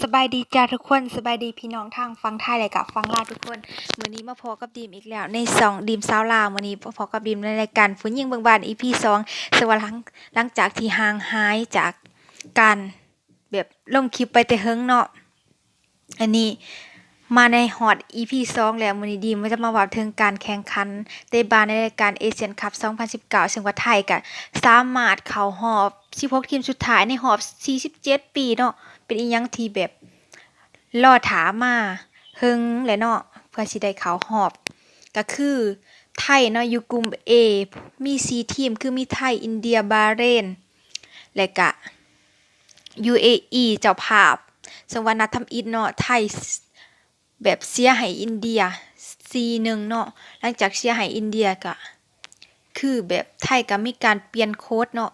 ສະບາຍດີຈ້າທຸກຄົນ, ສະບາຍດີພີ່ນ້ອງທາງຝັ່ງໄທ ແລະກະຝັ່ງລາວທຸກຄົນ. ມື້ນີ້ມາພໍ້ກັບດີມອີກແລ້ວໃນຊ່ອງດີມຊາວລາວ. ມື້ນີ້ມາພໍ້ກັບດີມໃນລາຍການຜູ້ຍິງເບິ່ງບານ ອີພີສອງ ເຊິ່ງວ່າຫຼັງ ຫຼັງຈາກທີ່ຫ່າງຫາຍຈາກການແບບລົງຄລິບໄປແຕ່ເຫິງເນາະ. ອັນນີ້ມາໃນຮອດ ອີພີສອງ ແລ້ວ, ມື້ນີ້ດີມຈະມາເວົ້າເຖິງການແຂ່ງຂັນເຕະບານໃນລາຍການເອຊຽນຄັບສອງພັນສິບເກົ້າ ເຊິ່ງວ່າໄທກະສາມາດເຂົ້າຮອບສິບຫົກທີມສຸດທ້າຍໃນຮອບສີ່ສິບເຈັດປີເນາະ. ເປັນອີ່ຫຍັງທີ່ແບບລໍຖ້າມາເຫິງແລ້ວເນາະ ເພື່ອຊິໄດ້ເຂົ້າຮອບ. ກະຄືໄທເນາະ ຢູ່ກຸ່ມ A ມີສີ່ທີມ ຄືມີໄທ, ອິນເດຍ, ບາເຣນ ແລະກະ ຢູເອອີ ເຈົ້າພາບ. ເຊິ່ງວ່ານັດທຳອິດເນາະ ໄທແບບເສຍໃຫ້ອິນເດຍສີ່ໜຶ່ງເນາະ. ຫຼັງຈາກເສຍໃຫ້ອິນເດຍກະຄືແບບໄທກະມີການປ່ຽນໂຄດເນາະ,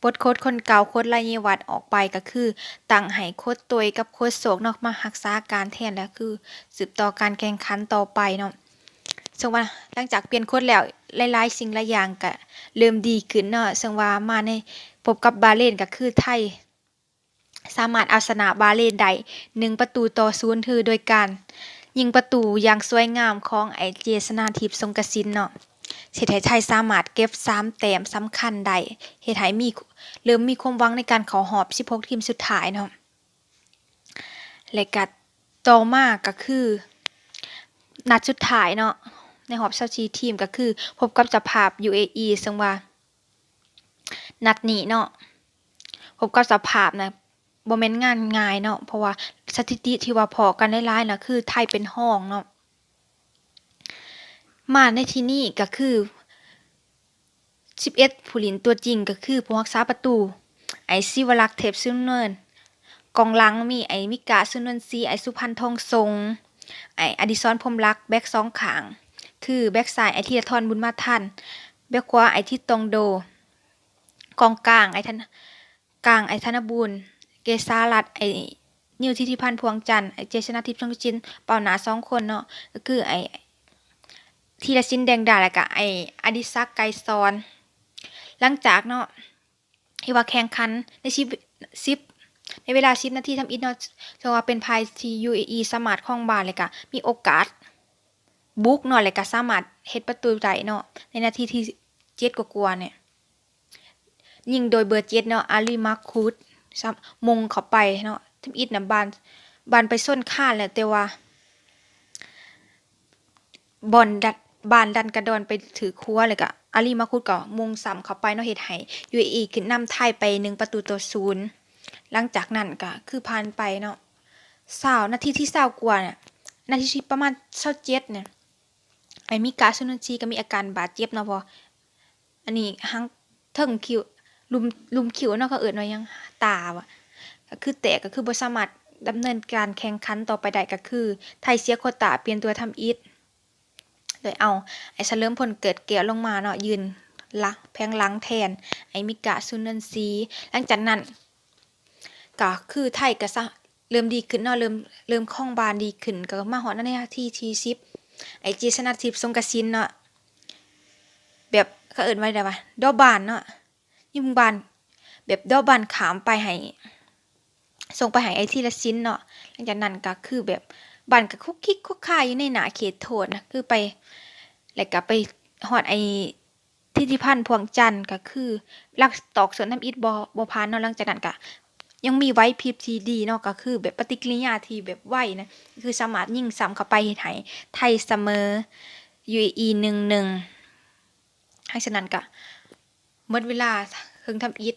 ປົດໂຄດຄົນເກົ່າ ໂຄດລາຍວັດອອກໄປ ກະຄືຕັ້ງໃຫ້ໂຄດໂຕຍກັບໂຄດໂຊກເນາະ ມາຮັກສາການແທນ ແລະຄືສືບຕໍ່ການແຂ່ງຂັນຕໍ່ໄປເນາະ. ເຊິ່ງວ່າຫຼັງຈາກປ່ຽນໂຄດແລ້ວ ຫຼາຍໆສິ່ງຫຼາຍຢ່າງກະເລີ່ມດີຂຶ້ນເນາະ. ເຊິ່ງວ່າມາໃນ ພົບກັບບາເຣນ ກະຄືໄທ ສາມາດເອົາຊະນະບາເຣນໄດ້ໜຶ່ງປະຕູຕໍ່ສູນ ຄືໂດຍການຍິງປະຕູຢ່າງສວຍງາມຂອງໄອເຈ ຊະນາທິບ ສົງກະສິນເນາະ, ເຮັດໃຫ້ໄທສາມາດເກັບສາມແຕ້ມສຳຄັນໄດ້ ເຮັດໃຫ້ມີ ເລີ່ມມີຄວາມຫວັງໃນການເຂົ້າຮອບສິບຫົກທີມສຸດທ້າຍເນາະ. ແລະກະຕໍ່ມາກະຄືນັດສຸດທ້າຍເນາະ ໃນຮອບຊາວສີ່ທີມ ກະຄືພົບກັບເຈົ້າພາບ ຢູເອອີ ເຊິ່ງວ່າ ນັດນີ້ເນາະ ພົບກັບເຈົ້າພາບນະ ບໍ່ແມ່ນງານງ່າຍເນາະ ເພາະວ່າສະຖິຕິທີ່ວ່າພໍ້ກັນຫຼາຍໆນະ ຄືໄທເປັນຮອງເນາະ. ມາໃນທີ່ນີ້ກະຄືສິບເອັດຜູ້ຫຼິ້ນຕົວຈິງ ກະຄືຜູ້ຮັກສາປະຕູ ໄອ ສິວະລັກ ເທບສຸນເນີນ, ກອງຫຼັງມີໄອ ມິກາ ສຸນນວນສີ, ໄອ ສຸພັນ ທອງສົງ, ໄອ ອະດິສອນ ພົມລັກ, ແບັກສອງຂ້າງ ຄືແບັກຊ້າຍ ໄອ ທີລະທອນ ບຸນມາທັນ, ແບັກຂວາ ໄອ ທິດ ຕອງໂດ, ກອງກາງ ໄອ ທັນ ກາງ ໄອ ທະນະບູນ, ເກສາລັດ ໄອ ນິວ ທິດທິພັນ ພວງຈັນ, ໄອ ເຈ ຊະນາທິບ ຊົງກະສິນ, ເປົ້າໜ້າສອງຄົນເນາະ ກະຄື ໄອ ທີລະສິນ ແດງດາ ແລະກະ ໄອ ອະດິສັກ ໄກສອນ. ຫຼັງຈາກເນາະ ທີ່ວ່າແຂ່ງຂັນໃນສິບ ສິບ ໃນເວລາສິບນາທີທຳອິດເນາະ ຖືວ່າເປັນຝ່າຍທີ່ ຢູເອອີ ສາມາດຄອງບານ ແລະກະມີໂອກາດບຸກເນາະ ແລະກະສາມາດເຮັດປະຕູໄດ້ເນາະ ໃນນາທີທີເຈັດກວ່າໆນີ້ ຍິງໂດຍເບີເຈັດເນາະ ອາລີ ມາຄູດ ມົງເຂົ້າໄປເນາະ. ທຳອິດນະບານ ບານໄປຊົນຄານແຫຼະ ແຕ່ວ່າ ບອນດັນ ບານດັນກະດອນໄປຖືກຫົວ ແລ້ວກະອາລີ ມາຄູດກໍມຸງຊ້ຳເຂົ້າໄປເນາະ ເຮັດໃຫ້ ຢູເອອີ ຂຶ້ນນຳໄທໄປໜຶ່ງປະຕູຕໍ່ສູນ. ຫຼັງຈາກນັ້ນກະຄືຜ່ານໄປເນາະ ຊາວນາທີທີຊາວກວ່ານະ ນາທີທີ່ປະມານຊາວເຈັດນະ ໄອ ມິກາ ຊຸນນະຊີ ກໍມີອາການບາດເຈັບເນາະ ເພາະ ອັນນີ້ຫາງເທິງຄິ້ວ ລຸ່ມ ລຸ່ມຄິ້ວເນາະ ເຂົາເອີ້ນວ່າຫຍັງ ຕາຫວາ ກໍຄືແຕກ ກໍຄືບໍ່ສາມາດດຳເນີນການແຂ່ງຂັນຕໍ່ໄປໄດ້ ກໍຄືໄທເສຍໂຄຕາປ່ຽນຕົວທຳອິດ ໂດຍເອົາໄອ ສະເຫຼີມພົນ ເກີດແກ້ວ ລົງມາເນາະ ຢືນລະ ແຜງຫຼັງແທນໄອ ມິກາ ຊຸນນະຊີ. ຫຼັງຈາກນັ້ນ ກໍຄືໄທກໍສະ ເລີ່ມດີຂຶ້ນເນາະ ເລີ່ມ ເລີ່ມຄອງບານດີຂຶ້ນ ກໍມາຮອດໃນນາທີທີສິບ ໄອ ເຈ ຊະນະທິບ ສົງກະສິນເນາະ ແບບເຂົາເອີ້ນວ່າໃດວະ ເດາະບານເນາະ ຍິງບານ ແບບເດາະບານຂ້າມໄປໃຫ້ ສົ່ງໄປໃຫ້ໄອ ທີລະສິນເນາະ. ຫຼັງຈາກນັ້ນກໍຄືແບບບານກໍຄຸກຄິກຄຸກຄາຢູ່ໃນໜ້າເຂດໂທດນະ ຄືໄປ ແລ້ວກໍໄປຮອດໄອ ທິດທິພັນ ພວງຈັນ ກໍຄືລັກຕອກສ່ວນທຳອິດບໍ່ ບໍ່ຜ່ານເນາະ. ຫຼັງຈາກນັ້ນກໍຍັງມີໄຫວພິບທີ່ດີເນາະ ກໍຄືແບບປະຕິກິລິຍາທີ່ແບບໄວນະ ຄືສາມາດຍິງຊ້ຳເຂົ້າໄປເຮັດໃຫ້ໄທສະເໝີ ຢູເອອີ ໜຶ່ງໜຶ່ງ. ຫຼັງຈາກນັ້ນກໍໝົດເວລາເຄິ່ງທຳອິດ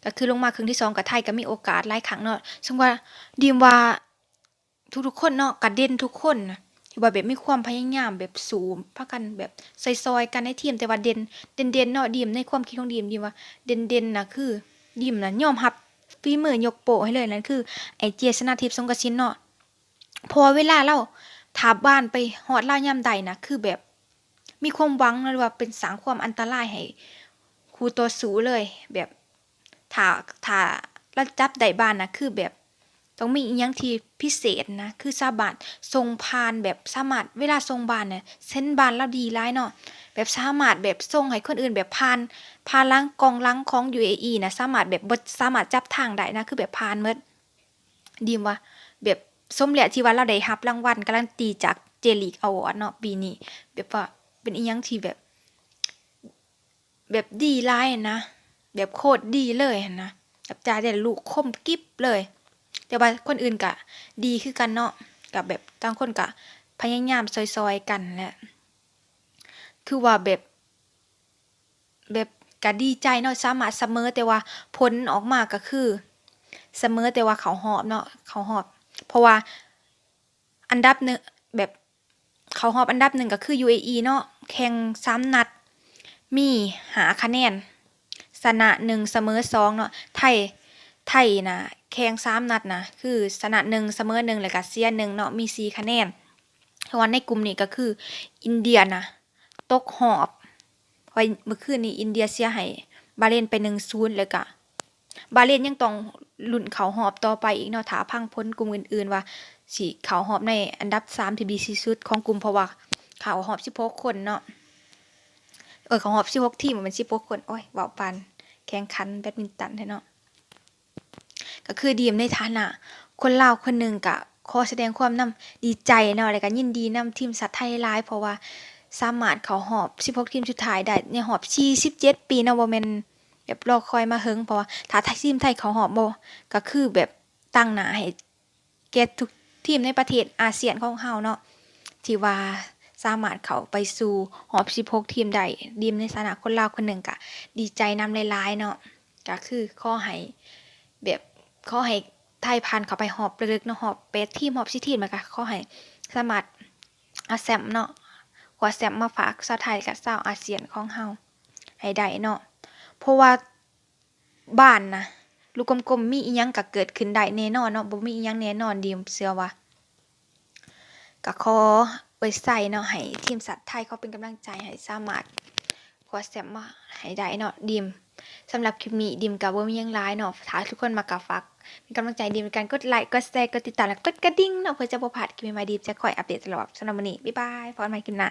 ກໍຄືລົງມາເຄິ່ງທີສອງ ກໍໄທກໍມີໂອກາດຫຼາຍຄັ້ງເນາະ. ເຊິ່ງວ່າ ດີມວ່າ ທຸກໆຄົນເນາະ ກະເດັ່ນທຸກຄົນນະ ທີ່ວ່າແບບມີຄວາມພະຍາຍາມແບບສູ້ ພາກັນແບບຊ່ອຍໆກັນໃນທີມ ແຕ່ວ່າເດັ່ນ ເດັ່ນໆເນາະ ດີມ ໃນຄວາມຄິດຂອງດີມ ດີມວ່າເດັ່ນໆນະ ຄືດີມນະຍອມຮັບຝີມືຍົກໂປ້ໃຫ້ເລີຍ ນັ້ນຄືໄອ ເຈ ຊະນະທິບ ສົງກະສິນເນາະ. ເພາະວ່າເວລາລາວ ຖ້າບານໄປຮອດລາວຍາມໃດນະ ຄືແບບ ມີຄວາມຫວັງເນາະ ຫຼືວ່າເປັນສ້າງຄວາມອັນຕະລາຍໃຫ້ຄູ່ຕໍ່ສູ້ເລີຍ ແບບ ຖ້າ ຖ້າລາວຈັບໄດ້ບານນະ ຄືແບບຕ້ອງມີອີ່ຫຍັງທີ່ພິເສດນະ ຄືສາມາດສົ່ງຜ່ານ ແບບສາມາດ ເວລາສົ່ງບານນະ ເສັ້ນບານລາວດີຫຼາຍເນາະ ແບບສາມາດແບບສົ່ງໃຫ້ຄົນອື່ນແບບຜ່ານ ຜ່ານຫຼັງ ກອງຫຼັງຂອງ ຢູເອອີ ນະ ສາມາດແບບບໍ່ສາມາດຈັບທາງໄດ້ນະ ຄືແບບຜ່ານໝົດ. ດີມວ່າແບບສົມແລ້ວທີ່ວ່າລາວໄດ້ຮັບລາງວັນກາຣັນຕີຈາກ J-League Award ເນາະປີນີ້ ແບບວ່າເປັນອີ່ຫຍັງທີ່ແບບ ແບບດີຫຼາຍຫັ້ນນະ ແບບໂຄດດີເລີຍຫັ້ນນະ ແບບຈ່າຍແຕ່ລະລູກຄົມກິບເລີຍ ແຕ່ວ່າຄົນອື່ນກະດີຄືກັນເນາະ ກະແບບຕ່າງຄົນກະພະຍາຍາມຊ່ອຍໆກັນແຫຼະ ຄືວ່າແບບ ແບບກະດີໃຈເນາະ ສາມາດສະເໝີ ແຕ່ວ່າຜົນອອກມາກະຄືສະເໝີ ແຕ່ວ່າເຂົ້າຮອບເນາະ ເຂົ້າຮອບ ເພາະວ່າອັນດັບໜຶ່ງ ແບບເຂົ້າຮອບອັນດັບໜຶ່ງກະຄື UAE ເນາະ ແຂ່ງສາມນັດ ມີຫ້າຄະແນນ ຊະນະໜຶ່ງ ສະເໝີສອງເນາະ ໄທ ໄທນະ ແຂ່ງສາມນັດນະ ຄືຊະນະໜຶ່ງ ສະເໝີໜຶ່ງ ແລ້ວກະເສຍໜຶ່ງເນາະ ມີສີ່ຄະແນນ ເພາະວ່າໃນກຸ່ມນີ້ກະຄືອິນເດຍນະ ຕົກຮອບ ເພາະວ່າມື້ຄືນນີ້ອິນເດຍເສຍໃຫ້ບາເຣນໄປໜຶ່ງສູນ ແລ້ວກະບາເຣນຍັງຕ້ອງລຸ້ນເຂົ້າຮອບຕໍ່ໄປອີກເນາະ ຖ້າຟັງຜົນກຸ່ມອື່ນໆວ່າຊິເຂົ້າຮອບໃນອັນດັບສາມທີ່ດີທີ່ສຸດຂອງກຸ່ມ ເພາະວ່າເຂົ້າຮອບສິບຫົກຄົນເນາະ ເອີ ເຂົ້າຮອບສິບຫົກທີມ ບໍ່ແມ່ນສິບຫົກຄົນ ໂອ້ຍ ເວົ້າປານແຂ່ງຂັນແບດມິນຕັນແທ້ເນາະ. ກະຄືດີມໃນຖານະຄົນລາວຄົນໜຶ່ງ ກະຂໍສະແດງຄວາມນຳ ດີໃຈເນາະ ແລ້ວກະຍິນດີນຳທີມຊາດໄທຫຼາຍ ເພາະວ່າສາມາດເຂົ້າຮອບສິບຫົກທີມສຸດທ້າຍໄດ້ໃນຮອບສີ່ສິບເຈັດປີເນາະ ບໍ່ແມ່ນແບບລໍຄອຍມາເຫິງ ເພາະວ່າຖ້າທີມໄທເຂົ້າຮອບບໍ່ ກະຄືແບບຕາງໜ້າໃຫ້ແກ່ທຸກທີມໃນປະເທດອາຊຽນຂອງເຮົາເນາະ ທີ່ວ່າສາມາດເຂົ້າໄປສູ່ຮອບສິບຫົກທີມໄດ້ ດີມໃນຖານະຄົນລາວຄົນໜຶ່ງ ກະດີໃຈນຳຫຼາຍໆເນາະ ກະຄືຂໍໃຫ້ ແບບຂໍໃຫ້ໄທຜ່ານເຂົ້າໄປຮອບເລິກໆເນາະ ຮອບແປດທີມ ຮອບສີ່ທີມ ແລ້ວກະຂໍໃຫ້ສາມາດເອົາແຊ້ມເນາະ ຄວ້າແຊ້ມມາຝາກຊາວໄທ ແລະກະຊາວອາຊຽນຂອງເຮົາໃຫ້ໄດ້ເນາະ ເພາະວ່າບ້ານນະ ລູກກົມໆ ມີອີ່ຫຍັງກະເກີດຂຶ້ນໄດ້ແນ່ນອນເນາະ ບໍ່ມີອີ່ຫຍັງແນ່ນອນ ດີມເຊື່ອວ່າ ກະຂໍອວຍໄຊເນາະ ໃຫ້ທີມຊາດໄທ ຂໍເປັນກຳລັງໃຈໃຫ້ສາມາດຄວ້າແຊ້ມມາໃຫ້ໄດ້ເນາະ ດີມ ສຳລັບຄລິບນີ້ດີມກະບໍ່ມີຫຍັງຫຼາຍເນາະ ຖ້າທຸກຄົນມັກກະຝາກເປັນກຳລັງໃຈດີມດ້ວຍການກົດໄລ ກົດແຊ ກົດຕິດຕາມ ແລະ ກົດກະດິ່ງເນາະ ເພື່ອຈະບໍ່ພາດຄລິບໃໝ່ໆ ດີມຈະຄອຍອັບເດດຕະຫຼອດ ສຳລັບມື້ນີ້ ບາຍບາຍ ພໍກັນໃໝ່ຄລິບໜ້າ.